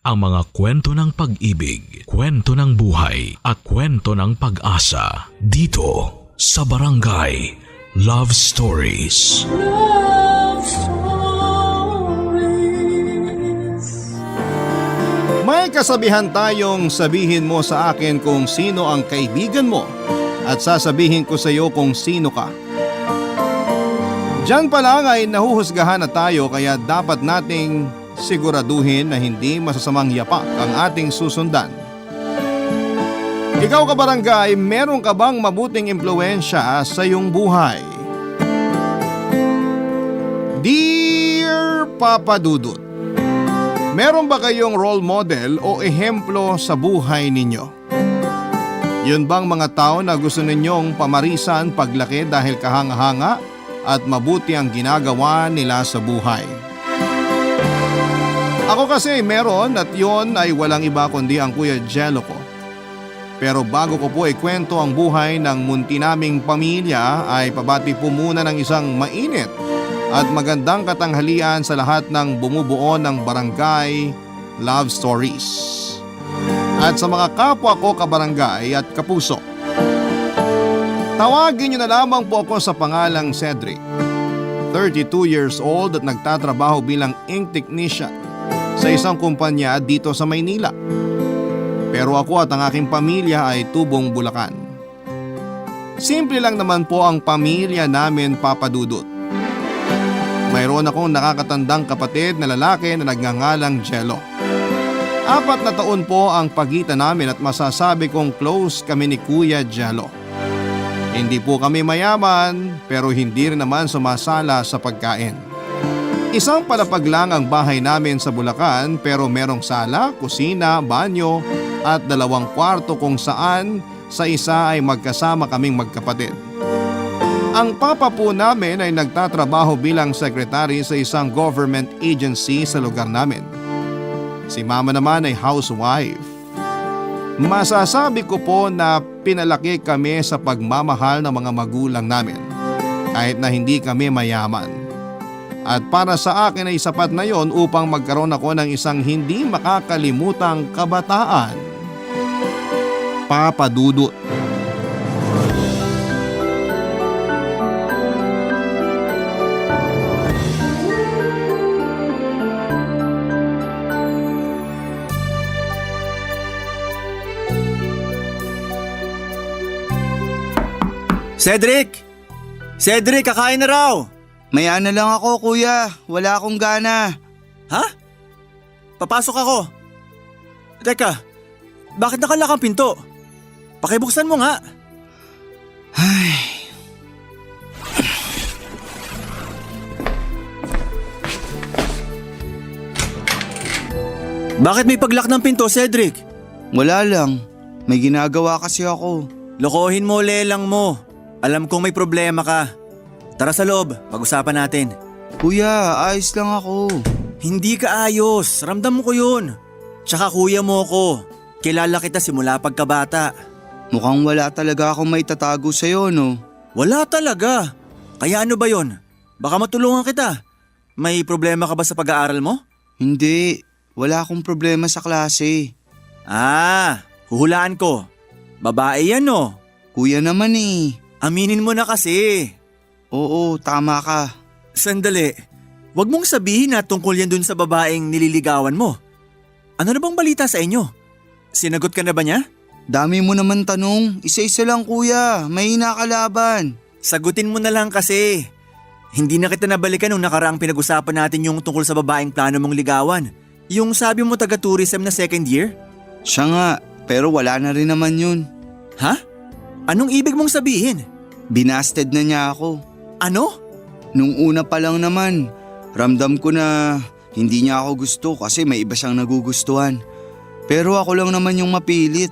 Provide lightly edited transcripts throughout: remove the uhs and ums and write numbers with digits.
ang mga kwento ng pag-ibig, kwento ng buhay at kwento ng pag-asa dito sa Barangay Love Stories. Love Stories. May kasabihan tayong sabihin mo sa akin kung sino ang kaibigan mo at sasabihin ko sa iyo kung sino ka. Diyan pa lang ay nahuhusgahan na tayo kaya dapat nating siguraduhin na hindi masasamang yapak ang ating susundan. Ikaw kabarangay, meron ka bang mabuting impluwensya sa iyong buhay? Dear Papa Dudut, meron ba kayong role model o ehemplo sa buhay ninyo? Yun bang mga tao na gusto ninyong pamarisan paglaki dahil kahanga-hanga at mabuti ang ginagawa nila sa buhay? Ako kasi meron at yon ay walang iba kundi ang Kuya Jello ko. Pero bago ko po ikwento ang buhay ng munti naming pamilya ay pabati po muna ng isang mainit at magandang katanghalian sa lahat ng bumubuo ng Barangay Love Stories. At sa mga kapwa ko kabarangay at kapuso, tawagin niyo na lamang po ako sa pangalang Cedric. 32 years old at nagtatrabaho bilang ink technician sa isang kumpanya dito sa Maynila. Pero ako at ang aking pamilya ay tubong Bulacan. Simple lang naman po ang pamilya namin, Papa Dudut. Mayroon akong nakakatandang kapatid na lalaki na nagngangalang Jello. 4 na taon po ang pagitan namin at masasabi kong close kami ni Kuya Jello. Hindi po kami mayaman pero hindi rin naman sumasala sa pagkain. Isang palapag lang ang bahay namin sa Bulacan pero merong sala, kusina, banyo at 2 kwarto kung saan sa isa ay magkasama kaming magkapatid. Ang papa po namin ay nagtatrabaho bilang sekretary sa isang government agency sa lugar namin. Si mama naman ay housewife. Masasabi ko po na pinalaki kami sa pagmamahal ng mga magulang namin kahit na hindi kami mayaman. At para sa akin ay sapat na yon upang magkaroon ako ng isang hindi makakalimutang kabataan. Papa Dudut. Cedric! Cedric, kakain na raw! Maya na lang ako kuya, wala akong gana. Ha? Papasok ako. Teka, bakit nakalak ang pinto? Pakibuksan mo nga. Ay. Bakit may paglak ng pinto, Cedric? Wala lang, may ginagawa kasi ako. Lokohin mo, lelang mo. Alam kong may problema ka. Tara sa loob, pag-usapan natin. Kuya, ayos lang ako. Hindi ka ayos, ramdam mo ko yun. Tsaka kuya mo ko. Kilala kita simula pagkabata. Mukhang wala talaga akong may tatago sa'yo, no? Wala talaga. Kaya ano ba yon? Baka matulungan kita. May problema ka ba sa pag-aaral mo? Hindi, wala akong problema sa klase. Huhulaan ko. Babae yan no? Kuya naman eh. Aminin mo na kasi. Oo, tama ka. Sandali, wag mong sabihin na tungkol yan dun sa babaeng nililigawan mo. Ano na bang balita sa inyo? Sinagot ka na ba niya? Dami mo naman tanong, isa-isa lang kuya, may nakalaban. Sagutin mo na lang kasi. Hindi na kita nabalikan nung nakaraang pinag-usapan natin yung tungkol sa babaeng plano mong ligawan. Yung sabi mo taga-tourism na second year? Siya nga, pero wala na rin naman yun. Ha? Anong ibig mong sabihin? Binasted na niya ako. Ano? Nung una pa lang naman, ramdam ko na hindi niya ako gusto kasi may iba siyang nagugustuhan. Pero ako lang naman yung mapilit.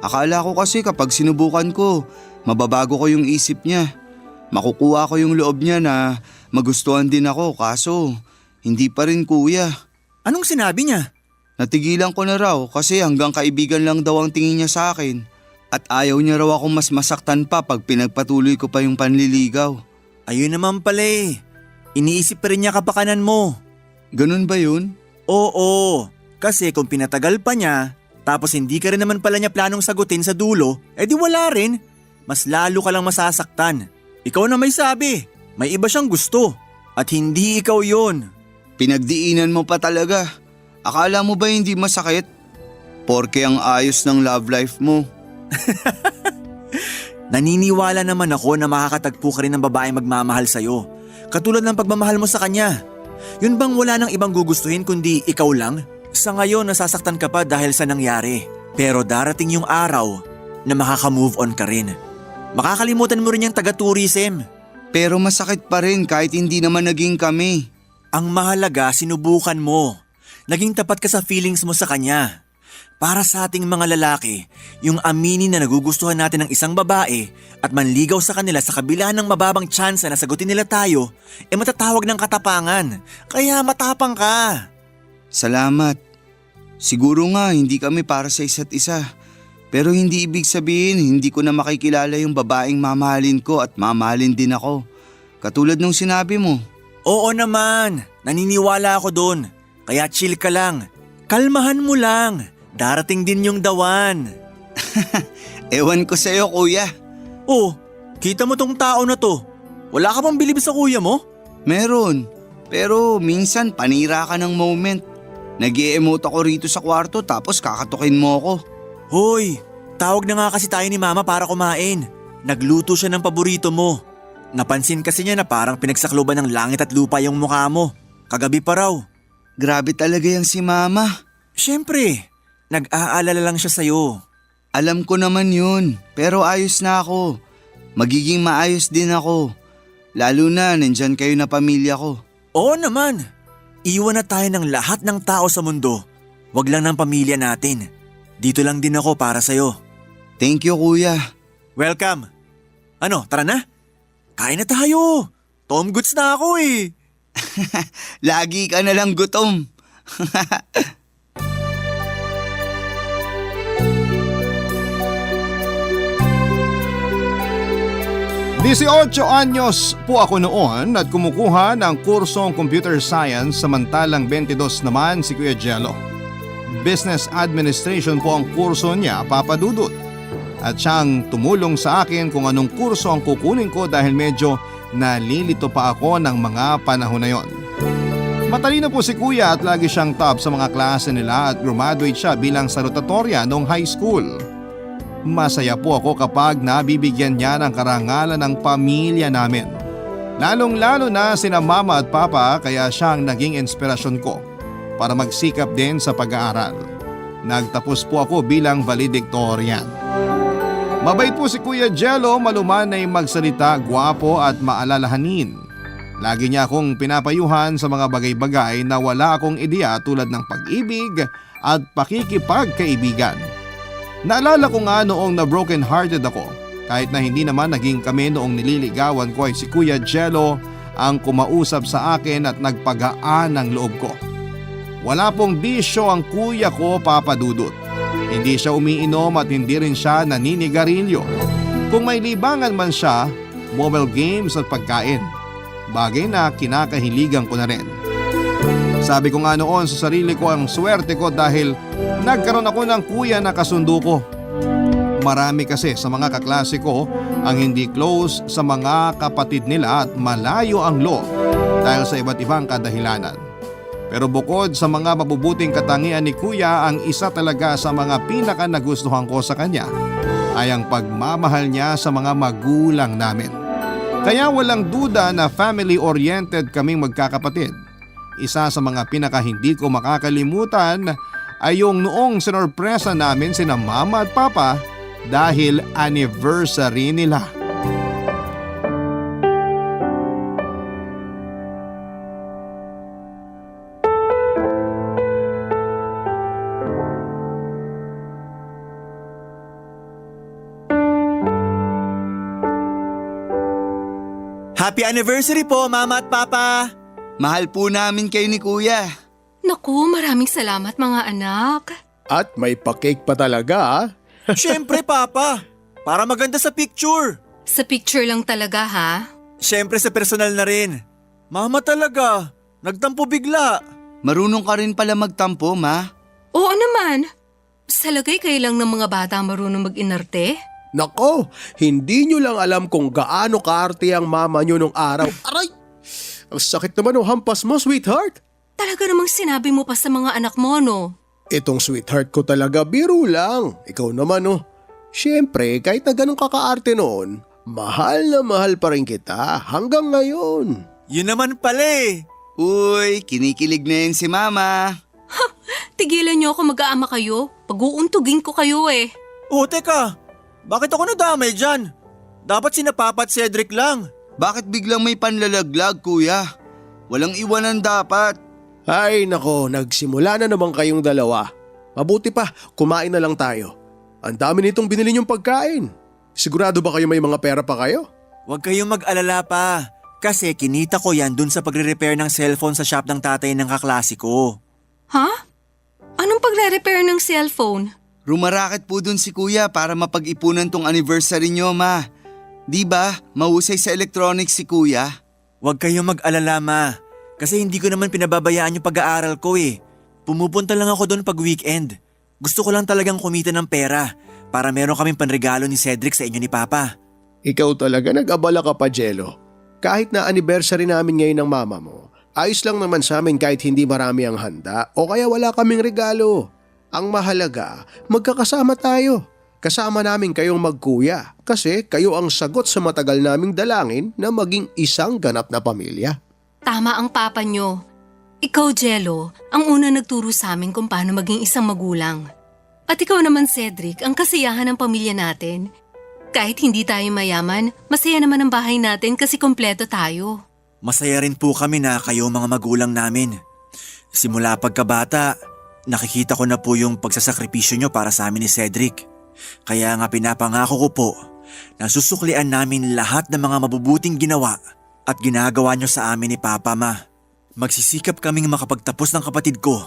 Akala ko kasi kapag sinubukan ko, mababago ko yung isip niya. Makukuha ko yung loob niya na magustuhan din ako kaso hindi pa rin kuya. Anong sinabi niya? Natigilan ko na raw kasi hanggang kaibigan lang daw ang tingin niya sa akin. At ayaw niya raw ako mas masaktan pa pag pinagpatuloy ko pa yung panliligaw. Ayun naman pala eh. Iniisip pa rin niya kapakanan mo. Ganun ba yun? Oo. Kasi kung pinatagal pa niya, tapos hindi ka rin naman pala niya planong sagutin sa dulo, edi wala rin. Mas lalo ka lang masasaktan. Ikaw na may sabi, may iba siyang gusto. At hindi ikaw yun. Pinagdiinan mo pa talaga. Akala mo ba hindi masakit? Porke ang ayos ng love life mo. Naniniwala naman ako na makakatagpo ka rin ng babaeng magmamahal sa'yo. Katulad ng pagmamahal mo sa kanya. Yun bang wala nang ibang gugustuhin kundi ikaw lang? Sa ngayon nasasaktan ka pa dahil sa nangyari. Pero darating yung araw na makaka-move on ka rin. Makakalimutan mo rin yung taga-tourism. Pero masakit pa rin kahit hindi naman naging kami. Ang mahalaga, sinubukan mo. Naging tapat ka sa feelings mo sa kanya. Para sa ating mga lalaki, yung aminin na nagugustuhan natin ng isang babae at manligaw sa kanila sa kabila ng mababang tsansa na sagutin nila tayo, matatawag ng katapangan. Kaya matapang ka. Salamat. Siguro nga hindi kami para sa isa't isa. Pero hindi ibig sabihin hindi ko na makikilala yung babaeng mamahalin ko at mamahalin din ako. Katulad nung sinabi mo. Oo naman, naniniwala ako doon. Kaya chill ka lang. Kalmahan mo lang. Darating din yung dawan. Ewan ko sa'yo, kuya. Oh, kita mo tong tao na to. Wala ka bang bilib sa kuya mo? Meron. Pero minsan panira ka ng moment. Nag-i-emote ako rito sa kwarto tapos kakatukin mo ako. Hoy, tawag na nga kasi tayo ni mama para kumain. Nagluto siya ng paborito mo. Napansin kasi niya na parang pinagsakloban ng langit at lupa yung mukha mo. Kagabi pa raw. Grabe talaga yan si mama. Siyempre, nag-aalala lang siya sa'yo. Alam ko naman yun, pero ayos na ako. Magiging maayos din ako. Lalo na nandyan kayo na pamilya ko. Oo naman. Iwan na tayo ng lahat ng tao sa mundo. Wag lang ng pamilya natin. Dito lang din ako para sa'yo. Thank you, kuya. Welcome. Ano, tara na? Kain na tayo. Tom Goods na ako eh. Lagi ka na lang gutom. 18 anyos po ako noon at kumukuha ng kursong Computer Science samantalang 22 naman si Kuya Jello. Business Administration po ang kurso niya, Papa Dudut. At siyang tumulong sa akin kung anong kurso ang kukunin ko dahil medyo nalilito pa ako ng mga panahon na yon. Matalino po si Kuya at lagi siyang top sa mga klase nila at graduate siya bilang salutatorya noong high school. Masaya po ako kapag nabibigyan niya ng karangalan ng pamilya namin. Lalong-lalo na sina mama at papa kaya siyang naging inspirasyon ko para magsikap din sa pag-aaral. Nagtapos po ako bilang valedictorian. Mabait po si Kuya Jello, malumanay magsalita, gwapo at maalalahanin. Lagi niya akong pinapayuhan sa mga bagay-bagay na wala akong ideya tulad ng pag-ibig at pakikipagkaibigan. Naalala ko nga noong na broken hearted ako kahit na hindi naman naging kami noong nililigawan ko ay si Kuya Jello ang kumausap sa akin at nagpagaan ng loob ko. Wala pong bisyo ang kuya ko, Papa Dudut. Hindi siya umiinom at hindi rin siya naninigarilyo. Kung may libangan man siya, mobile games at pagkain. Bagay na kinakahiligan ko na rin. Sabi ko nga noon sa sarili ko ang swerte ko dahil nagkaroon ako ng kuya na kasundo ko. Marami kasi sa mga kaklase ko ang hindi close sa mga kapatid nila at malayo ang loob dahil sa iba't ibang kadahilanan. Pero bukod sa mga mabubuting katangian ni Kuya, ang isa talaga sa mga pinaka nagustuhan ko sa kanya ay ang pagmamahal niya sa mga magulang namin. Kaya walang duda na family-oriented kaming magkakapatid. Isa sa mga pinaka hindi ko makakalimutan ay yung noong sinorpresa namin sina mama at papa dahil anniversary nila. Happy anniversary po, Mama at Papa! Mahal po namin kayo ni Kuya. Naku, maraming salamat mga anak. At may pa-cake pa talaga ah. Siyempre, Papa! Para maganda sa picture! Sa picture lang talaga ha? Siyempre sa personal na rin. Mama talaga, nagtampo bigla. Marunong ka rin pala magtampo, ma. Oo naman. Sa lagay kayo lang ng mga bata marunong mag-inarte? Nako, hindi nyo lang alam kung gaano kaarte ang mama nyo nung araw. Aray! Ang sakit naman ng hampas mo, sweetheart. Talaga namang sinabi mo pa sa mga anak mo, no? Itong sweetheart ko talaga biro lang. Ikaw naman oh. Siyempre, kahit na ganun kakaarte noon, mahal na mahal pa rin kita hanggang ngayon. Yun naman pala eh. Uy, kinikilig na yun si Mama. Tigilan niyo ako mag-aama kayo. Pag-uuntugin ko kayo eh. Oh, teka. Bakit ako nadamay dyan? Dapat sina Papa at Cedric lang. Bakit biglang may panlalaglag, kuya? Walang iwanan dapat. Ay nako, nagsimula na naman kayong dalawa. Mabuti pa, kumain na lang tayo. Ang dami nitong binili niyong pagkain. Sigurado ba kayo may mga pera pa kayo? Huwag kayong mag-alala pa. Kasi kinita ko yan dun sa pagre-repair ng cellphone sa shop ng tatay ng kaklase ko. Ha? Anong pagre-repair ng cellphone? Rumaraket po dun si kuya para mapag-ipunan tong anniversary nyo, ma. Di ba, mahusay sa electronics si kuya? Huwag kayong mag-alala, ma. Kasi hindi ko naman pinababayaan yung pag-aaral ko eh. Pumupunta lang ako doon pag weekend. Gusto ko lang talagang kumita ng pera para meron kaming panregalo ni Cedric sa inyo ni Papa. Ikaw talaga nag-abala ka pa, Jello. Kahit na anniversary namin ngayon ng mama mo, ayos lang naman sa amin kahit hindi marami ang handa o kaya wala kaming regalo. Ang mahalaga, magkakasama tayo. Kasama namin kayong magkuya kasi kayo ang sagot sa matagal naming dalangin na maging isang ganap na pamilya. Tama ang papa nyo. Ikaw, Jello, ang una nagturo sa amin kung paano maging isang magulang. At ikaw naman, Cedric, ang kasiyahan ng pamilya natin. Kahit hindi tayo mayaman, masaya naman ang bahay natin kasi kompleto tayo. Masaya rin po kami na kayo mga magulang namin. Simula pagkabata, nakikita ko na po yung pagsasakripisyo nyo para sa amin ni Cedric. Kaya nga pinapangako ko po na susuklian namin lahat ng mga mabubuting ginawa at ginagawa nyo sa amin ni Papa, Ma. Magsisikap kaming makapagtapos ng kapatid ko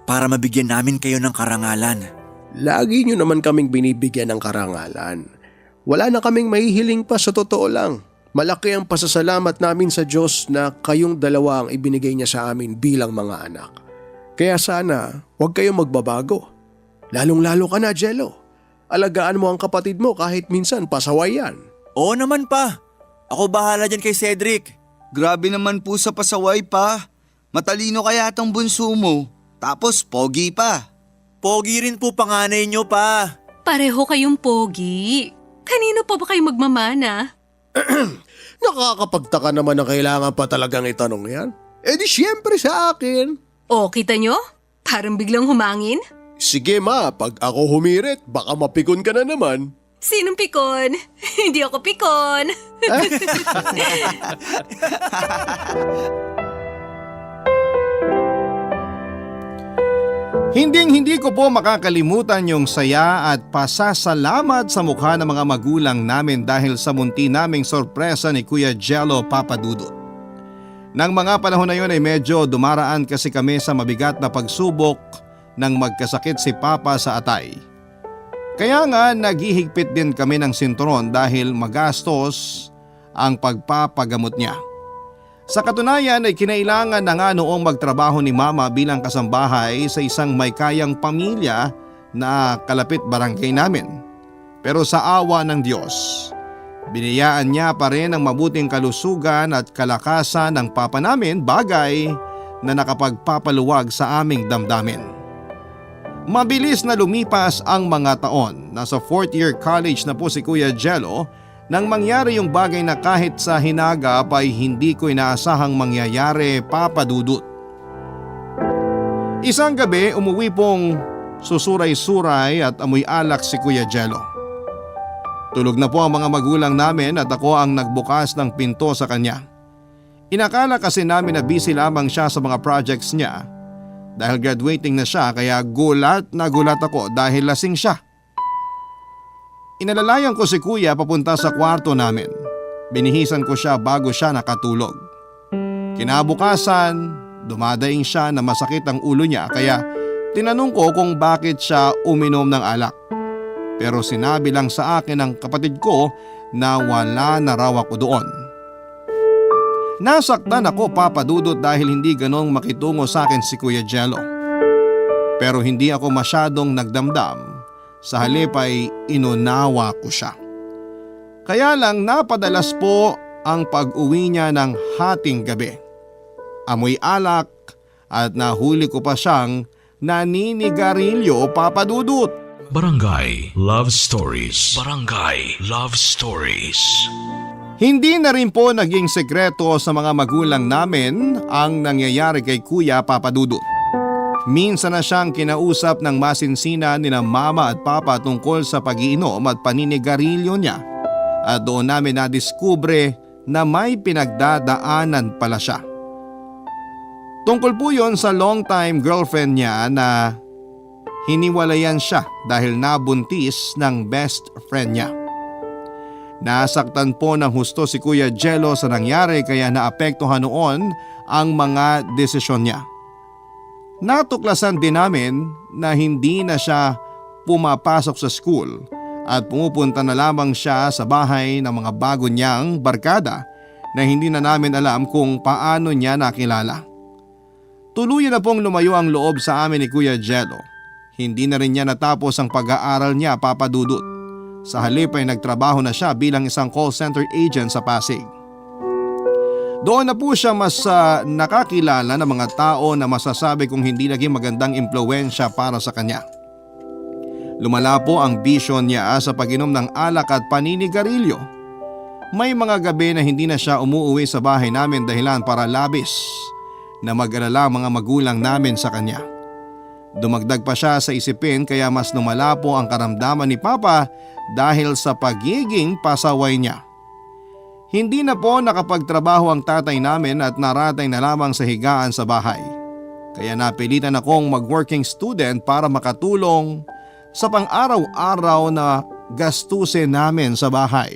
para mabigyan namin kayo ng karangalan. Lagi nyo naman kaming binibigyan ng karangalan. Wala na kaming mahihiling pa sa totoo lang. Malaki ang pasasalamat namin sa Diyos na kayong dalawa ang ibinigay niya sa amin bilang mga anak. Kaya sana huwag kayong magbabago. Lalong-lalo ka na, Jello. Alagaan mo ang kapatid mo kahit minsan pasaway yan. Oo naman pa. Ako bahala dyan kay Cedric. Grabe naman po sa pasaway pa. Matalino kaya tong bunso mo. Tapos pogi pa. Pogi rin po panganay nyo pa. Pareho kayong pogi. Kanino pa ba kayo magmamana? Nakakapagtaka naman na kailangan pa talagang itanong yan. Eh di siyempre sa akin. O, kita nyo? Parang biglang humangin. Sige ma, pag ako humirit, baka mapikon ka na naman. Sinong pikon? Hindi ako pikon. Hinding-hindi ko po makakalimutan yung saya at pasasalamat sa mukha ng mga magulang namin dahil sa munti naming sorpresa ni Kuya Jello Papadudut. Nang mga panahon na yun ay medyo dumaraan kasi kami sa mabigat na pagsubok nang magkasakit si Papa sa atay. Kaya nga naghihigpit din kami ng sinturon dahil magastos ang pagpapagamot niya. Sa katunayan ay kinailangan na nga noong magtrabaho ni Mama bilang kasambahay sa isang may kayang pamilya na kalapit barangay namin. Pero sa awa ng Diyos, biniyaan niya pa rin ang mabuting kalusugan at kalakasan ng papa namin, bagay na nakapagpapaluwag sa aming damdamin. Mabilis na lumipas ang mga taon. Nasa 4th year college na po si Kuya Jello nang mangyari yung bagay na kahit sa hinagap ay hindi ko inaasahang mangyayari, Papa Dudut. Isang gabi umuwi pong susuray-suray at amoy alak si Kuya Jello. Tulog na po ang mga magulang namin at ako ang nagbukas ng pinto sa kanya. Inakala kasi namin na busy lamang siya sa mga projects niya. Dahil graduating na siya kaya gulat na gulat ako dahil lasing siya. Inalalayan ko si Kuya papunta sa kwarto namin. Binihisan ko siya bago siya nakatulog. Kinabukasan, dumadaing siya na masakit ang ulo niya kaya tinanong ko kung bakit siya uminom ng alak. Pero sinabi lang sa akin ng kapatid ko na wala na raw ako doon. Nasaktan ako, Papa Dudut, dahil hindi ganong makitungo sa akin si Kuya Jello. Pero hindi ako masyadong nagdamdam, sa halip ay inunawa ko siya. Kaya lang napadalas po ang pag-uwi niya ng hating gabi. Amoy alak at nahuli ko pa siyang naninigarilyo, Papa Dudut. Barangay Love Stories. Barangay Love Stories. Hindi na rin po naging sekreto sa mga magulang namin ang nangyayari kay Kuya Papa Dudut. Minsan na siyang kinausap ng masinsina nina mama at papa tungkol sa pag-iinom at paninigarilyo niya. At doon namin nadiskubre na may pinagdadaanan pala siya. Tungkol po yon sa long-time girlfriend niya na hiniwalayan siya dahil nabuntis ng best friend niya. Nasaktan po ng husto si Kuya Jello sa nangyari kaya naapektuhan noon ang mga desisyon niya. Natuklasan din namin na hindi na siya pumapasok sa school at pumupunta na lamang siya sa bahay ng mga bago niyang barkada na hindi na namin alam kung paano niya nakilala. Tuluyan na pong lumayo ang loob sa amin ni Kuya Jello. Hindi na rin niya natapos ang pag-aaral niya, Papa Dudut. Sa halip ay nagtrabaho na siya bilang isang call center agent sa Pasig. Doon na po siya mas nakakilala ng mga tao na masasabi kung hindi naging magandang impluwensya para sa kanya. Lumala po ang bisyo niya sa pag-inom ng alak at paninigarilyo. May mga gabi na hindi na siya umuuwi sa bahay namin dahilan para labis na mag-alala ang mga magulang namin sa kanya. Dumagdag pa siya sa isipin kaya mas lumala po ang karamdaman ni Papa dahil sa pagiging pasaway niya. Hindi na po nakapagtrabaho ang tatay namin at naratay na lamang sa higaan sa bahay. Kaya napilitan akong mag-working student para makatulong sa pang-araw-araw na gastusin namin sa bahay.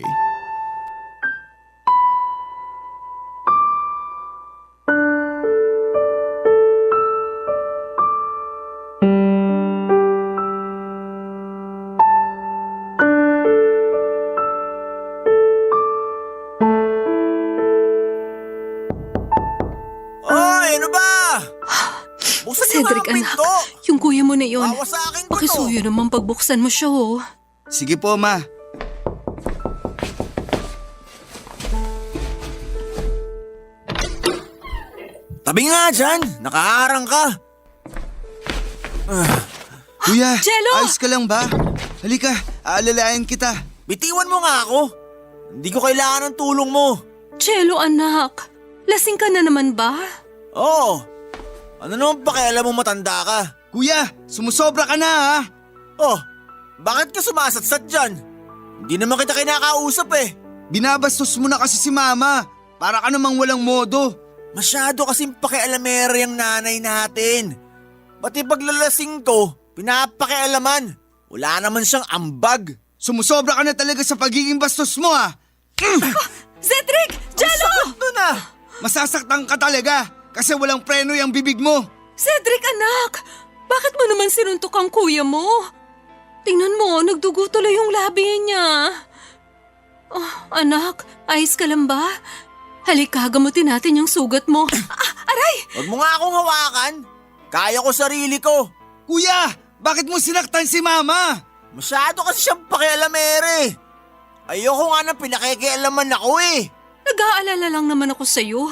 Oy, ano ba? Buksan niyo nga Cedric, ang anak. pinto. Yung kuya mo na yon. Bawa sa akin ko to. Pakisuyo naman pagbuksan mo siya, oh. Sige po, ma. Tabi nga dyan, nakaharang ka. Kuya, Jello! ayos ka lang ba? Halika, aalalayan kita. Bitiwan mo nga ako. Hindi ko kailangan ng tulong mo. Jello, anak. Lasing ka na naman ba? Oo. Ano naman pakialam mo matanda ka? Kuya, sumusobra ka na ha. Oh, bakit ka sumasatsat dyan? Hindi naman kita kinakausap eh. Binabastos mo na kasi si mama. Para ka namang walang modo. Masyado kasing pakialamera yung nanay natin. Pati paglalasing ko, pinapakialaman. Wala naman siyang ambag. Sumusobra ka na talaga sa pagiging bastos mo ha. Cedric! Jello! Ito na. Masasaktan ka talaga kasi walang preno yung bibig mo. Cedric, anak! Bakit mo naman sinuntok ang kuya mo? Tingnan mo, nagdugo tuloy yung labi niya. Oh, anak, ayos ka lang ba? Halika, gamutin natin yung sugat mo. Aray! Huwag mo nga akong hawakan. Kaya ko sarili ko. Kuya, bakit mo sinaktan si mama? Masyado kasi siyang pakialamere. Ayoko nga nang pinakikialaman ako eh. Nag-aalala lang naman ako sa'yo.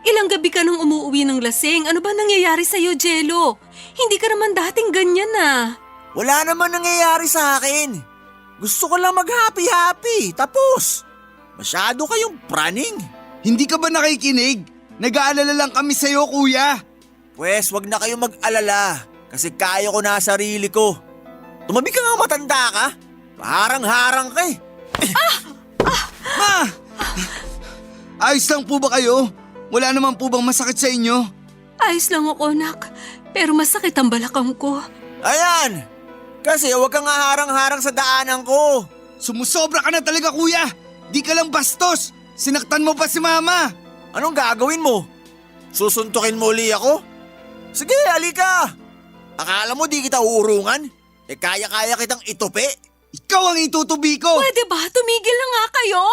Ilang gabi ka nang umuwi ng lasing. Ano ba nangyayari sa'yo, Jello? Hindi ka naman dating ganyan ah. Wala naman nangyayari sa akin. Gusto ko lang mag-happy-happy. Tapos, masyado kayong praning. Hindi ka ba nakikinig? Nag-aalala lang kami sa'yo, kuya. Pwes, wag na kayong mag-alala. Kasi kaya ko na sarili ko. Tumabi ka nga matanda ka. Parang-harang ka eh. Ma! Ayos lang po ba kayo? Wala naman po bang masakit sa inyo? Ayos lang ako, anak. Pero masakit ang balakang ko. Ayan! Kasi wag kang harang-harang sa daanan ko. Sumusobra ka na talaga, kuya. Di ka lang bastos. Sinaktan mo pa si mama. Anong gagawin mo? Susuntukin mo uli ako? Sige, halika! Akala mo di kita uurungan? Eh kaya-kaya kitang itupi? Ikaw ang itutubi ko. Pwede ba? Tumigil na nga kayo?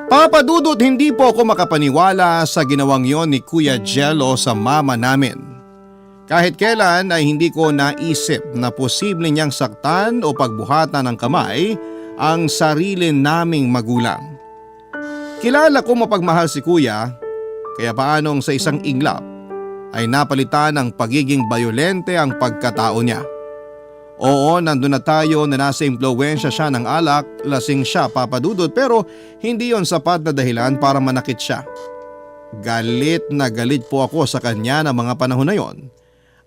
Papa Dudut, hindi po ako makapaniwala sa ginawang yon ni Kuya Jello sa mama namin. Kahit kailan ay hindi ko naisip na posible niyang saktan o pagbuhatan ng kamay ang sarili naming magulang. Kilala ko mapagmahal si Kuya, kaya paanong sa isang iglap ay napalitan ng pagiging bayolente ang pagkatao niya. Oo, nandun na tayo na nasa impluwensya siya ng alak, lasing siya, Papa Dudut, pero hindi yon sapat na dahilan para manakit siya. Galit na galit po ako sa kanya ng mga panahon na yon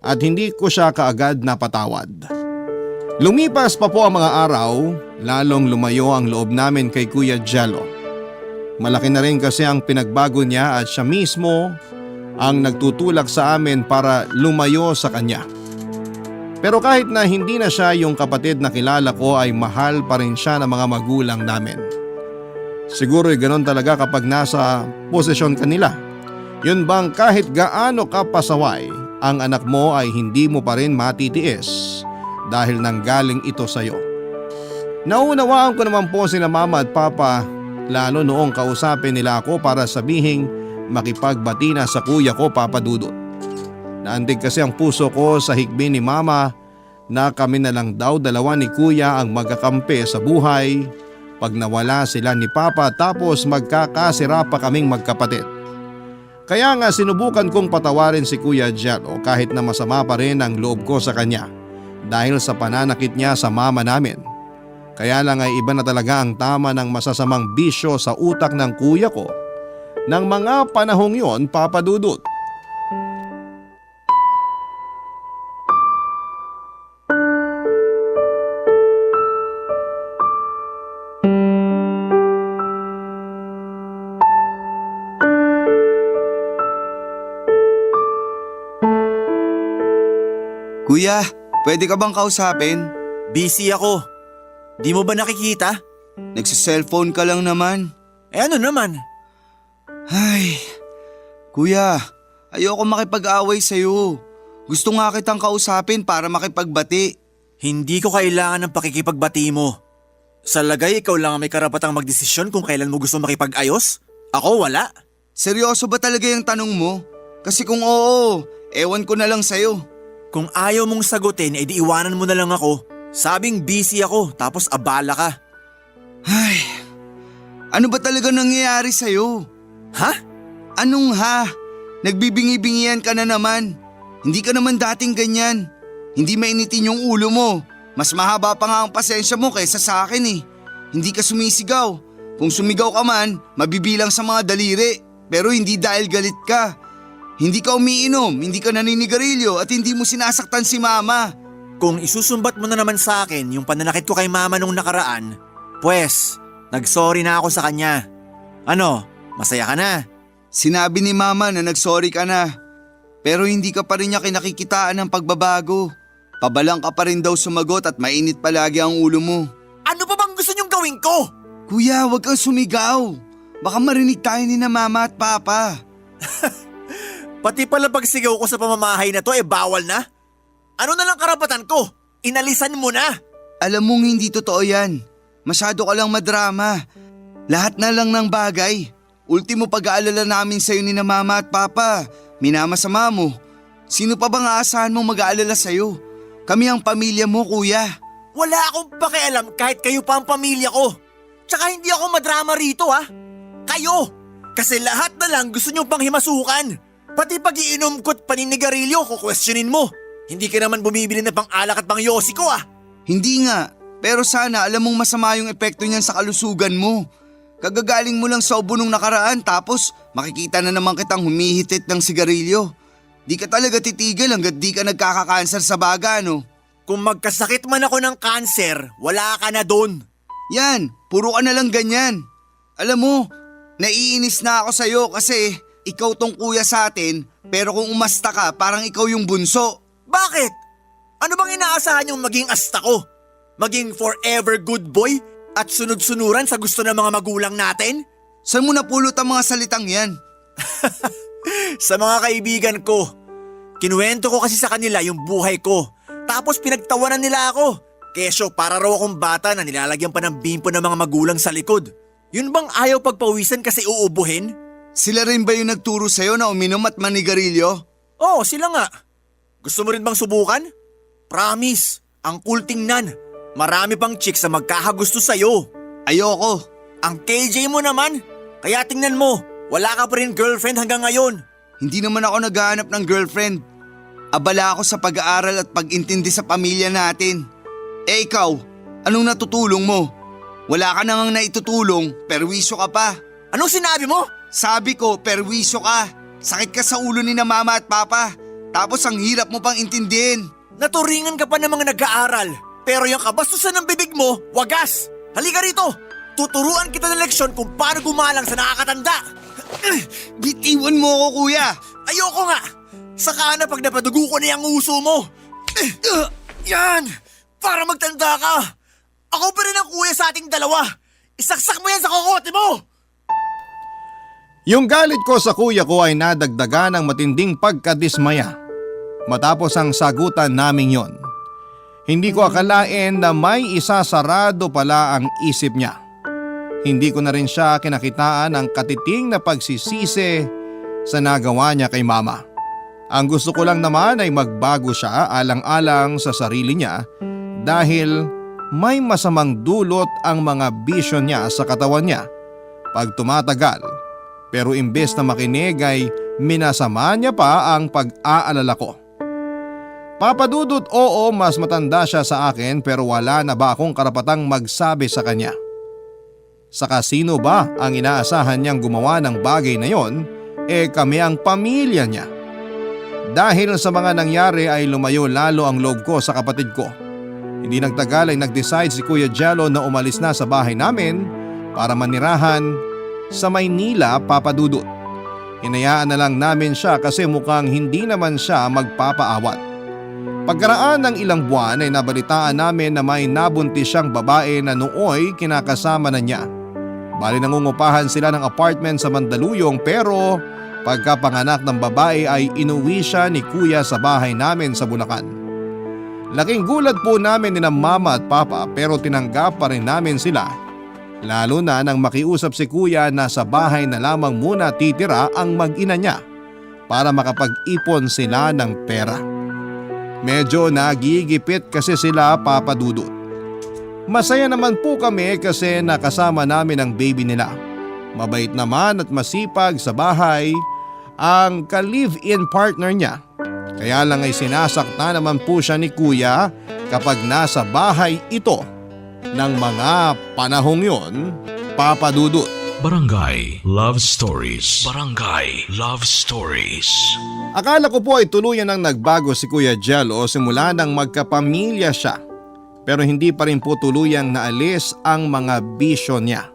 at hindi ko siya kaagad napatawad. Lumipas pa po ang mga araw, lalong lumayo ang loob namin kay Kuya Jello. Malaki na rin kasi ang pinagbago niya at siya mismo ang nagtutulak sa amin para lumayo sa kanya. Pero kahit na hindi na siya yung kapatid na kilala ko ay mahal pa rin siya ng mga magulang namin. Siguro ganoon talaga kapag nasa posisyon kanila. Yun bang kahit gaano ka pasaway, ang anak mo ay hindi mo pa rin matitiis dahil nanggaling ito sa'yo. Naunawaan ko naman po sina mama at papa lalo noong kausapin nila ako para sabihing makipagbati na sa kuya ko, Papa Dudut. Naantig kasi ang puso ko sa hikbi ni mama na kami na lang daw dalawa ni kuya ang magkakampi sa buhay pag nawala sila ni papa tapos magkakasira pa kaming magkapatid. Kaya nga sinubukan kong patawarin si Kuya Jello kahit na masama pa rin ang loob ko sa kanya dahil sa pananakit niya sa mama namin. Kaya lang ay iba na talaga ang tama ng masasamang bisyo sa utak ng kuya ko ng mga panahong yon, Papa Dudut. Kuya, pwede ka bang kausapin? Busy ako. Di mo ba nakikita? Nagsa-cellphone ka lang naman. Eh ano naman? Ay, kuya, ayoko makipag-away sa'yo. Gusto nga kitang kausapin para makipagbati. Hindi ko kailangan ng pakikipagbati mo. Sa lagay ikaw lang ang may karapatang magdesisyon kung kailan mo gusto makipag-ayos? Ako wala. Seryoso ba talaga yung tanong mo? Kasi kung oo, ewan ko na lang sa'yo. Kung ayaw mong sagutin, edi iwanan mo na lang ako. Sabing busy ako, tapos abala ka. Ay, ano ba talaga nangyayari sa'yo? Ha? Anong ha? Nagbibingi-bingian ka na naman. Hindi ka naman dating ganyan. Hindi mainitin yung ulo mo. Mas mahaba pa nga ang pasensya mo kaysa sa akin eh. Hindi ka sumisigaw. Kung sumigaw ka man, mabibilang sa mga daliri. Pero hindi dahil galit ka. Hindi ka umiinom, hindi ka naninigarilyo at hindi mo sinasaktan si mama. Kung isusumbat mo na naman sa akin yung pananakit ko kay mama nung nakaraan, pues, nagsorry na ako sa kanya. Ano, masaya ka na? Sinabi ni mama na nagsorry ka na. Pero hindi ka pa rin niya kinakikitaan ng pagbabago. Pabalang ka pa rin daw sumagot at mainit palagi ang ulo mo. Ano pa bang gusto niyong gawin ko? Kuya, huwag kang sumigaw. Baka marinig tayo ni na mama at papa. Pati pala pagsigaw ko sa pamamahay na to bawal na? Ano na lang karapatan ko? Inalisan mo na! Alam mong hindi totoo yan. Masyado ka lang madrama. Lahat na lang ng bagay. Ultimo pag-aalala namin sa'yo ni na mama at papa. Minamasama mo. Sino pa bang aasahan mong mag-aalala sa'yo? Kami ang pamilya mo, kuya. Wala akong pakialam kahit kayo pa ang pamilya ko. Tsaka hindi ako madrama rito ha. Kayo! Kasi lahat na lang gusto nyo pang himasukan. Pati pag-iinom ko't paninigarilyo ko questionin mo. Hindi ka naman bumibili na pang alak at pang yosi ko ah. Hindi nga, pero sana alam mong masama yung epekto niyan sa kalusugan mo. Kagagaling mo lang sa ubo nung nakaraan tapos makikita na naman kitang humihitit ng sigarilyo. Di ka talaga titigil hanggat di ka nagkakakanser sa baga, no? Kung magkasakit man ako ng kanser, wala ka na doon. Yan, puro ka na lang ganyan. Alam mo, naiinis na ako sa'yo kasi ikaw tong kuya sa atin pero kung umasta ka parang ikaw yung bunso. Bakit? Ano bang inaasahan yung maging asta ko? Maging forever good boy at sunod-sunuran sa gusto ng mga magulang natin? Saan mo napulot ang mga salitang yan? Sa mga kaibigan ko. Kinuwento ko kasi sa kanila yung buhay ko. Tapos pinagtawanan nila ako. Kesyo para raw akong bata na nilalagyan pa ng bimpo ng mga magulang sa likod. Yun bang ayaw pagpawisan kasi uubuhin? Sila rin ba yung nagturo sa'yo na uminom at manigarilyo? Oo, sila nga. Gusto mo rin bang subukan? Promise, ang cool tingnan. Marami pang chicks na magkakagusto sa'yo. Ayoko. Ang KJ mo naman. Kaya tingnan mo, wala ka pa rin girlfriend hanggang ngayon. Hindi naman ako naghahanap ng girlfriend. Abala ako sa pag-aaral at pag-intindi sa pamilya natin. Eh ikaw, anong natutulong mo? Wala ka nang naitutulong, perwisyo ka pa. Anong sinabi mo? Sabi ko, perwisyo ka. Sakit ka sa ulo ni na mama at papa. Tapos ang hirap mo pang intindihin. Naturingan ka pa ng mga nag-aaral. Pero yung kabastusan ng bibig mo, wagas. Halika rito. Tuturuan kita ng leksyon kung paano gumalang sa nakakatanda. Bitiwan mo ako, kuya. Ayoko nga. Saka na pag napadugo ko na yung uso mo. Yan. Para magtanda ka. Ako pa rin ang kuya sa ating dalawa. Isaksak mo yan sa kokote mo. Yung galit ko sa kuya ko ay nadagdagan ng matinding pagkadismaya matapos ang sagutan naming yon. Hindi ko akalain na may isasarado pala ang isip niya. Hindi ko na rin siya kinakitaan ng katiting na pagsisisi sa nagawa niya kay mama. Ang gusto ko lang naman ay magbago siya alang-alang sa sarili niya dahil may masamang dulot ang mga bisyo niya sa katawan niya pag tumatagal. Pero imbes na makinig ay minasama niya pa ang pag-aalala ko. Papadudot, oo, mas matanda siya sa akin pero wala na ba akong karapatang magsabi sa kanya? Saka sino ba ang inaasahan niyang gumawa ng bagay na yon? Kami ang pamilya niya. Dahil sa mga nangyari ay lumayo lalo ang loob ko sa kapatid ko. Hindi nagtagal ay nag-decide si Kuya Jello na umalis na sa bahay namin para manirahan sa Maynila, Papadudot. Hinayaan na lang namin siya kasi mukhang hindi naman siya magpapaawat. Pagkaraan ng ilang buwan ay nabalitaan namin na may nabuntis siyang babae na nooy kinakasama na niya. Bali nangungupahan sila ng apartment sa Mandaluyong pero pagkapanganak ng babae ay inuwi siya ni Kuya sa bahay namin sa Bulacan. Laking gulat po namin ni na mama at papa pero tinanggap pa rin namin sila. Lalo na nang makiusap si Kuya na sa bahay na lamang muna titira ang mag-ina niya para makapag-ipon sila ng pera. Medyo nagigipit kasi sila, Papadudot. Masaya naman po kami kasi nakasama namin ang baby nila. Mabait naman at masipag sa bahay ang ka-live-in partner niya. Kaya lang ay sinasakta naman po siya ni Kuya kapag nasa bahay ito ng mga panahong yon, Papadudot. Barangay Love Stories. Barangay Love Stories. Akala ko po ay tuluyan nang nagbago si Kuya Jello simula nang magkapamilya siya. Pero hindi pa rin po tuluyang naalis ang mga bisyo niya.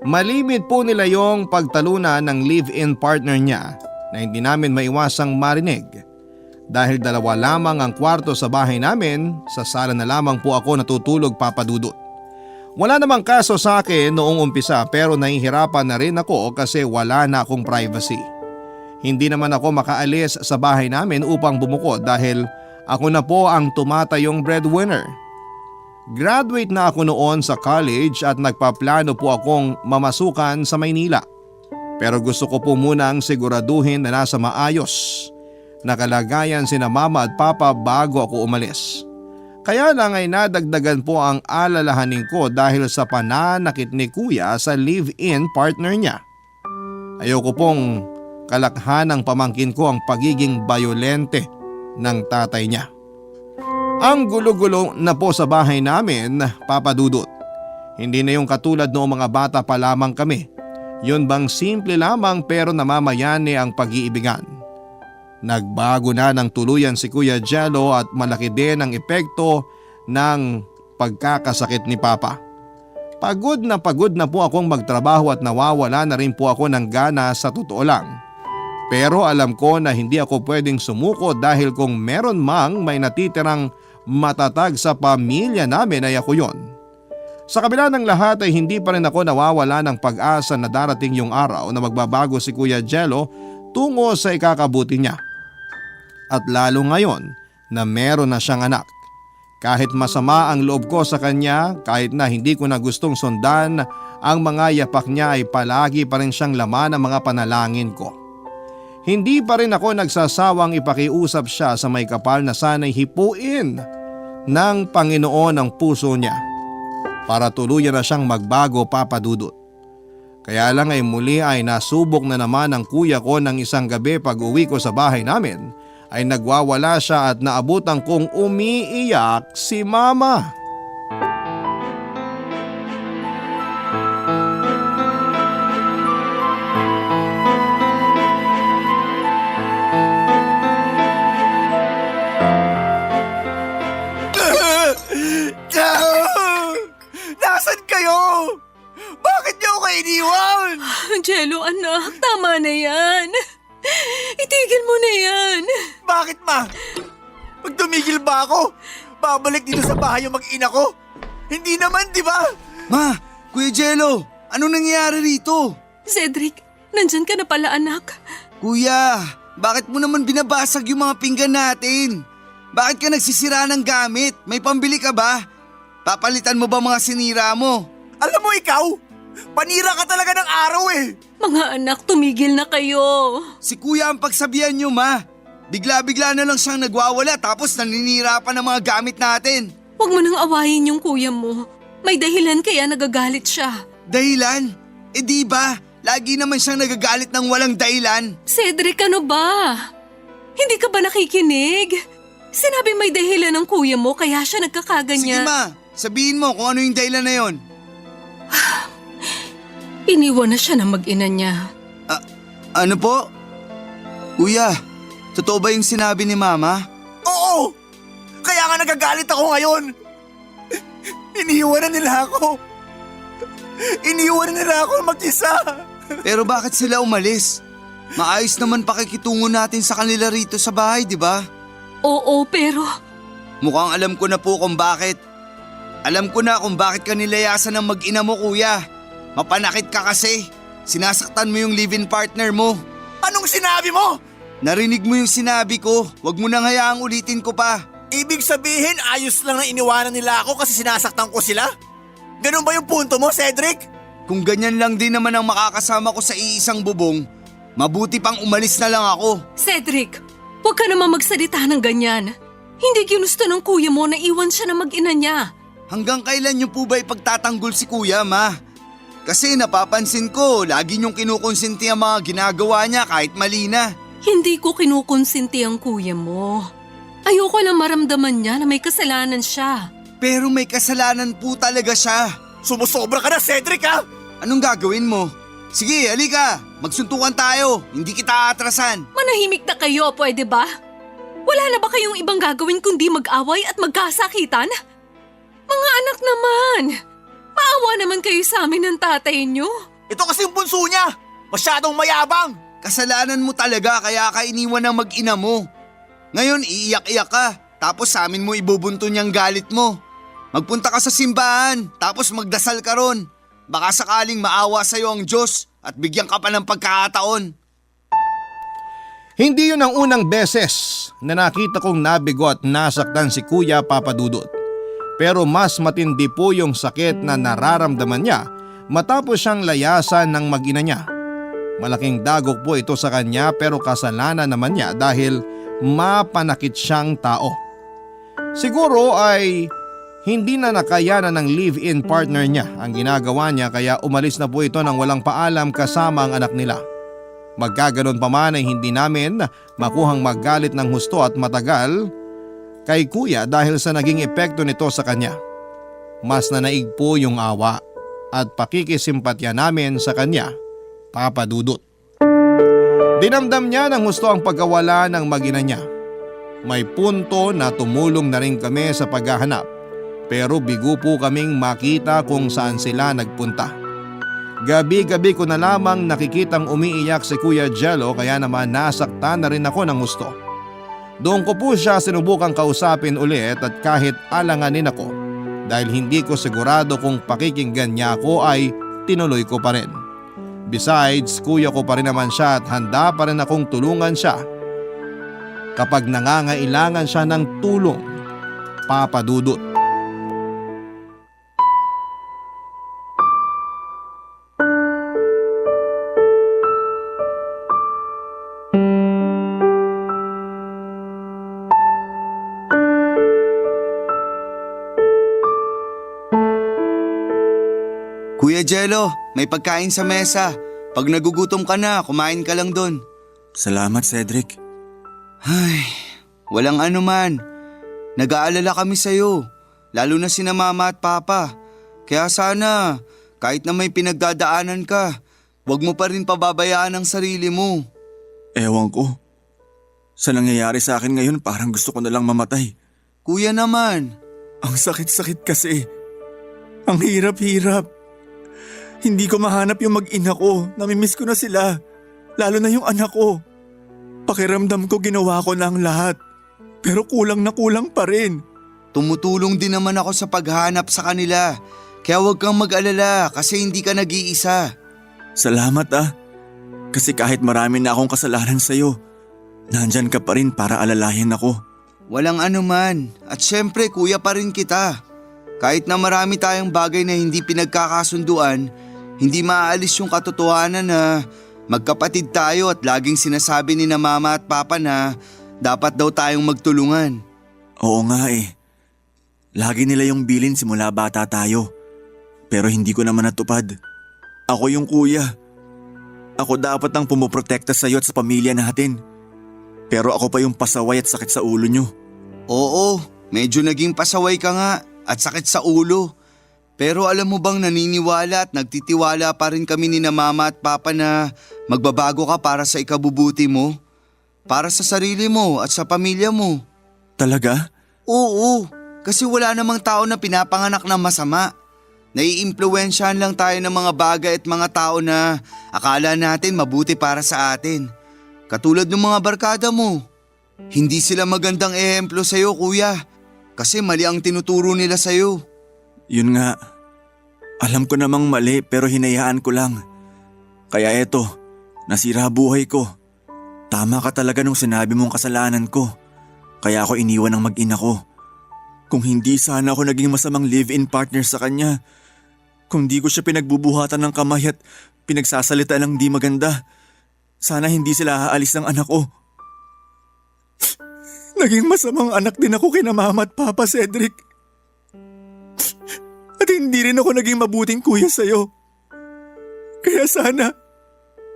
Malimit po nila yung pagtalunan ng live-in partner niya na hindi namin maiwasang marinig. Dahil dalawa lamang ang kwarto sa bahay namin, sa sala na lamang po ako natutulog, Papadudot. Wala namang kaso sa akin noong umpisa pero nahihirapan na rin ako kasi wala na akong privacy. Hindi naman ako makaalis sa bahay namin upang bumukod dahil ako na po ang tumatayong breadwinner. Graduate na ako noon sa college at nagpaplano po akong mamasukan sa Maynila. Pero gusto ko po munang siguraduhin na nasa maayos na kalagayan sina mama at papa bago ako umalis. Kaya lang ay nadagdagan po ang alalahanin ko dahil sa pananakit ni Kuya sa live-in partner niya. Ayoko pong kalakhanang pamangkin ko ang pagiging bayolente ng tatay niya. Ang gulo-gulo na po sa bahay namin, Papadudot. Hindi na yung katulad noong mga bata pa lamang kami. Yun bang simple lamang pero namamayani ang pag-iibigan. Nagbago na ng tuluyan si Kuya Jello at malaki din ang epekto ng pagkakasakit ni Papa. Pagod na po akong magtrabaho at nawawala na rin po ako ng gana sa totoo lang. Pero alam ko na hindi ako pwedeng sumuko dahil kung meron mang may natitirang matatag sa pamilya namin ay ako yon. Sa kabila ng lahat ay hindi pa rin ako nawawala ng pag-asa na darating yung araw na magbabago si Kuya Jello tungo sa ikakabuti niya. At lalo ngayon na meron na siyang anak. Kahit masama ang loob ko sa kanya, kahit na hindi ko na gustong sundan ang mga yapak niya ay palagi pa rin siyang laman ng mga panalangin ko. Hindi pa rin ako nagsasawang ipakiusap siya sa may kapal na sana'y hipuin ng Panginoon ang puso niya para tuluyan na siyang magbago, Papa Dudut. Kaya lang ay muli ay nasubok na naman ng kuya ko ng isang gabi pag uwi ko sa bahay namin ay nagwawala siya at naabutan kong umiiyak si Mama. Nasaan kayo? Bakit niyo ako iniwan? Jello, anak, tama na yan. Itigil mo na yan. Bakit, ma? Pag tumigil ba ako, babalik dito sa bahay yung mag-ina ko? Hindi naman, di ba? Ma, Kuya Jello, anong nangyayari rito? Cedric, nandyan ka na pala, anak. Kuya, bakit mo naman binabasag yung mga pinggan natin? Bakit ka nagsisira ng gamit? May pambili ka ba? Papalitan mo ba mga sinira mo? Alam mo ikaw, panira ka talaga ng araw eh. Mga anak, tumigil na kayo. Si Kuya ang pagsabihan nyo, ma. Bigla-bigla na lang siyang nagwawala tapos naninira pa ng mga gamit natin. Huwag mo nang awayin yung kuya mo. May dahilan kaya nagagalit siya. Dahilan? Eh di ba? Lagi naman siyang nagagalit ng walang dahilan. Cedric, ano ba? Hindi ka ba nakikinig? Sinabi may dahilan ng kuya mo kaya siya Sige nagkakaganyan. ma, sabihin mo kung ano yung dahilan na yon. Iniwan na siya ng mag-ina niya. Ano po? Kuya, totoo ba yung sinabi ni Mama? Oo! Kaya nga nagagalit ako ngayon. Iniwan na nila ako. Iniwan na nila ako mag-isa. Pero bakit sila umalis? Maayos naman pakikitungo natin sa kanila rito sa bahay, di ba? Oo, pero Mukhang alam ko na po kung bakit. Alam ko na kung bakit ka nilayasan ng mag-ina mo, kuya. Mapanakit ka kasi. Sinasaktan mo yung live-in partner mo. Anong sinabi mo? Narinig mo yung sinabi ko. Huwag mo nang hayaang ulitin ko pa. Ibig sabihin ayos lang na iniwanan nila ako kasi sinasaktan ko sila? Ganun ba yung punto mo, Cedric? Kung ganyan lang din naman ang makakasama ko sa iisang bubong, mabuti pang umalis na lang ako. Cedric, huwag ka naman magsalita ng ganyan. Hindi ginusto ng kuya mo na iwan siya ng mag-ina niya. Hanggang kailan niyo po ba ipagtatanggol si kuya, ma? Kasi napapansin ko, lagi niyong kinukonsinti ang mga ginagawa niya kahit mali na. Hindi ko kinukonsinti ang kuya mo. Ayoko lang maramdaman niya na may kasalanan siya. Pero may kasalanan po talaga siya. Sumusobra ka na, Cedric ha? Anong gagawin mo? Sige, halika. Magsuntukan tayo. Hindi kita aatrasan. Manahimik na kayo, pwede ba? Wala na ba kayong ibang gagawin kundi mag-away at magkasakitan? Mga anak naman! Maawa naman kayo sa amin ng tatay niyo. Ito kasi yung bunso niya. Masyadong mayabang. Kasalanan mo talaga kaya ka iniwan ng mag-ina mo. Ngayon iiyak-iyak ka. Tapos sa amin mo ibubunto niyang galit mo. Magpunta ka sa simbahan. Tapos magdasal ka ron. Baka sakaling maawa sa'yo ang Diyos at bigyan ka pa ng pagkakataon. Hindi yun ang unang beses na nakita kong nabigo at nasaktan si Kuya Papa Dudut. Pero mas matindi po yung sakit na nararamdaman niya matapos siyang layasan ng mag-ina niya. Malaking dagok po ito sa kanya pero kasalanan naman niya dahil mapanakit siyang tao. Siguro ay hindi na nakayanan ng live-in partner niya ang ginagawa niya kaya umalis na po ito nang walang paalam kasama ang anak nila. Magkaganon pa man ay hindi namin makuhang magalit ng husto at matagal kay kuya dahil sa naging epekto nito sa kanya. Mas nanaig po yung awa at pakikisimpatya namin sa kanya, Papa Dudut. Dinamdam niya ng husto ang pagkawala ng mag-ina niya. May punto na tumulong na rin kami sa paghahanap pero bigo po kaming makita kung saan sila nagpunta. Gabi-gabi ko na lamang nakikitang umiiyak si Kuya Jello kaya naman nasaktan na rin ako ng gusto. Doon ko po siya sinubukang kausapin ulit at kahit alanganin ako dahil hindi ko sigurado kung pakikinggan niya ako ay tinuloy ko pa rin. Besides, kuya ko pa rin naman siya at handa pa rin akong tulungan siya kapag nangangailangan siya ng tulong, Papa Dudut. Jello, may pagkain sa mesa. Pag nagugutom ka na, kumain ka lang doon. Salamat, Cedric. Ay, walang anuman. Nag-aalala kami sa'yo, lalo na sina Mama at Papa. Kaya sana, kahit na may pinagdadaanan ka, huwag mo pa rin pababayaan ang sarili mo. Ewan ko. Sa nangyayari sa akin ngayon, parang gusto ko na lang mamatay. Kuya naman. Ang sakit-sakit kasi. Ang hirap-hirap. Hindi ko mahanap yung mag-ina ko. Namimiss ko na sila. Lalo na yung anak ko. Pakiramdam ko ginawa ko na ang lahat. Pero kulang na kulang pa rin. Tumutulong din naman ako sa paghanap sa kanila. Kaya huwag kang mag-alala kasi hindi ka nag-iisa. Salamat Kasi kahit marami na akong kasalanan sa'yo, nandyan ka pa rin para alalahin ako. Walang anuman. At syempre kuya pa rin kita. Kahit na marami tayong bagay na hindi pinagkakasunduan, hindi maaalis yung katotohanan na magkapatid tayo at laging sinasabi ni na Mama at Papa na dapat daw tayong magtulungan. Oo nga Lagi nila yung bilin simula bata tayo. Pero hindi ko naman natupad. Ako yung kuya. Ako dapat ang pumoprotekta sa'yo at sa pamilya natin. Pero ako pa yung pasaway at sakit sa ulo nyo. Oo, medyo naging pasaway ka nga at sakit sa ulo. Pero alam mo bang naniniwala at nagtitiwala pa rin kami ni na Mama at Papa na magbabago ka para sa ikabubuti mo? Para sa sarili mo at sa pamilya mo. Talaga? Oo, kasi wala namang tao na pinapanganak na masama. Naiimpluwensyahan lang tayo ng mga bagay at mga tao na akala natin mabuti para sa atin. Katulad ng mga barkada mo. Hindi sila magandang ehemplo sa'yo, kuya. Kasi mali ang tinuturo nila sa'yo. Yun nga. Alam ko namang mali pero hinayaan ko lang. Kaya eto, nasira buhay ko. Tama ka talaga nung sinabi mong kasalanan ko. Kaya ako iniwan ng mag-ina ko. Kung hindi sana ako naging masamang live-in partner sa kanya. Kung di ko siya pinagbubuhatan ng kamay at pinagsasalita ng di maganda. Sana hindi sila aalis ng anak ko. Naging masamang anak din ako kina Mama at Papa, Cedric. At hindi rin ako naging mabuting kuya sa'yo. Kaya sana,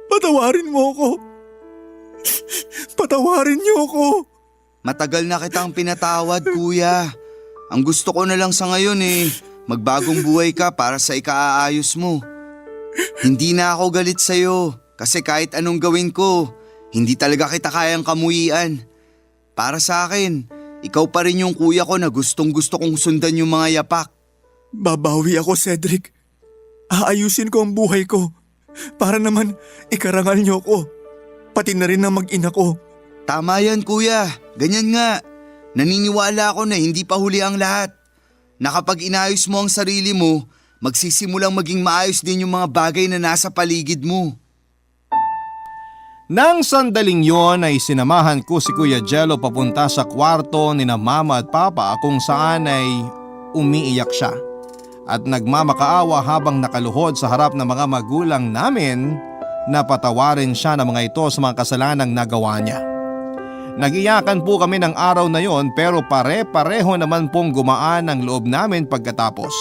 patawarin mo ako. Patawarin niyo ako. Matagal na kitang pinatawad, kuya. Ang gusto ko na lang sa ngayon magbagong buhay ka para sa ikaaayos mo. Hindi na ako galit sa'yo kasi kahit anong gawin ko, hindi talaga kita kayang kamuyian. Para sa akin, ikaw pa rin yung kuya ko na gustong gusto kong sundan yung mga yapak. Babawi ako, Cedric. Aayusin ko ang buhay ko para naman ikarangal niyo ko. Pati na rin ang mag-ina ko. Tama yan, kuya. Ganyan nga. Naniniwala ako na hindi pa huli ang lahat. Na kapag inayos mo ang sarili mo, magsisimulang maging maayos din yung mga bagay na nasa paligid mo. Nang sandaling yon ay sinamahan ko si Kuya Jello papunta sa kwarto ni na Mama at Papa kung saan ay umiiyak siya. At nagmamakaawa habang nakaluhod sa harap ng mga magulang namin na patawarin siya ng mga ito sa mga kasalanang nagawa niya. Nag-iyakan po kami ng araw na yon pero pare-pareho naman pong gumaan ang loob namin pagkatapos.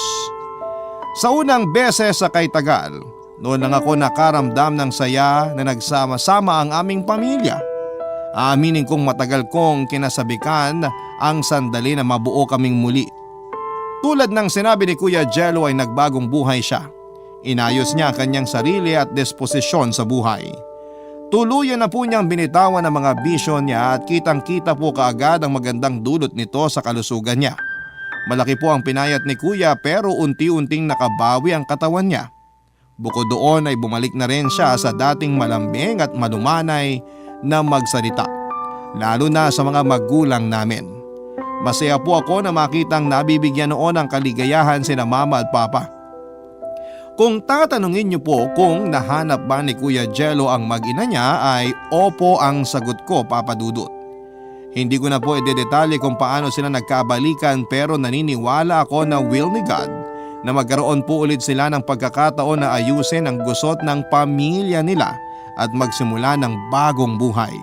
Sa unang beses sa kay tagal, noon lang ako nakaramdam ng saya na nagsama-sama ang aming pamilya. Aaminin kong matagal kong kinasabikan ang sandali na mabuo kaming muli. Tulad ng sinabi ni Kuya Jello ay nagbagong buhay siya. Inayos niya kanyang sarili at disposisyon sa buhay. Tuluyan na po niyang binitawan ang mga bisyo niya at kitang-kita po kaagad ang magandang dulot nito sa kalusugan niya. Malaki po ang pinayat ni Kuya pero unti-unting nakabawi ang katawan niya. Bukod doon ay bumalik na rin siya sa dating malambing at malumanay na magsalita, lalo na sa mga magulang namin. Masaya po ako na makitang nabibigyan noon ng kaligayahan sina Mama at Papa. Kung tatanungin niyo po kung nahanap ba ni Kuya Jello ang mag-ina niya ay opo ang sagot ko, Papa Dudut. Hindi ko na po idedetalye kung paano sila nagkabalikan pero naniniwala ako na will ni God na magkaroon po ulit sila ng pagkakataon na ayusin ang gusot ng pamilya nila at magsimula ng bagong buhay.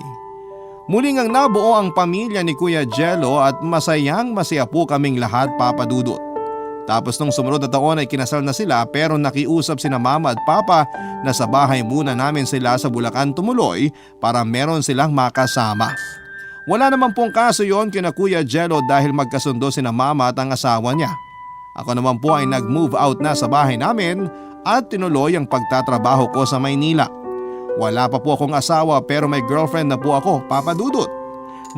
Muling ang nabuo ang pamilya ni Kuya Jello at masayang masaya po kaming lahat, Papa Dudut. Tapos nung sumunod na taon ay kinasal na sila pero nakiusap sina mama at papa na sa bahay muna namin sila sa Bulacan tumuloy para meron silang makasama. Wala naman pong kaso yon kina Kuya Jello dahil magkasundo sina mama at ang asawa niya. Ako naman po ay nag-move out na sa bahay namin at tinuloy ang pagtatrabaho ko sa Maynila. Wala pa po akong asawa pero may girlfriend na po ako, Papa Dudut.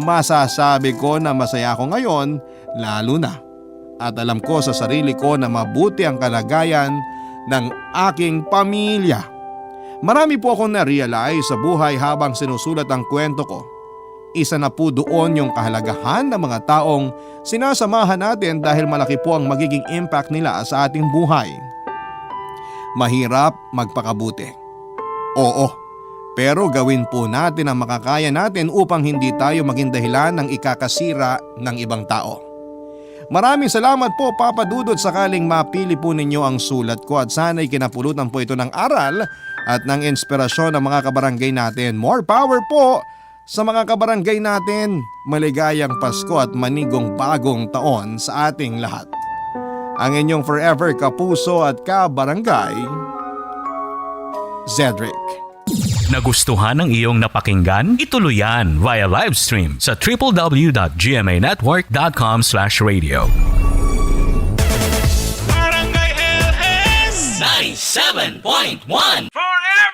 Masasabi ko na masaya ako ngayon, lalo na. At alam ko sa sarili ko na mabuti ang kalagayan ng aking pamilya. Marami po akong na-realize sa buhay habang sinusulat ang kwento ko. Isa na po doon yung kahalagahan ng mga taong sinasamahan natin dahil malaki po ang magiging impact nila sa ating buhay. Mahirap magpakabuti. Oo, pero gawin po natin ang makakaya natin upang hindi tayo maging dahilan ng ikakasira ng ibang tao. Maraming salamat po Papa Dudut sakaling mapili po ninyo ang sulat ko at sana'y kinapulutan po ito ng aral at ng inspirasyon ng mga kabarangay natin. More power po sa mga kabarangay natin. Maligayang Pasko at manigong bagong taon sa ating lahat. Ang inyong forever kapuso at kabarangay, Zedric. Nagustuhan ng iyong napakinggan? Ituloy yan via live stream sa www.gmanetwork.com/radio. Barangay LS 97.1 Forever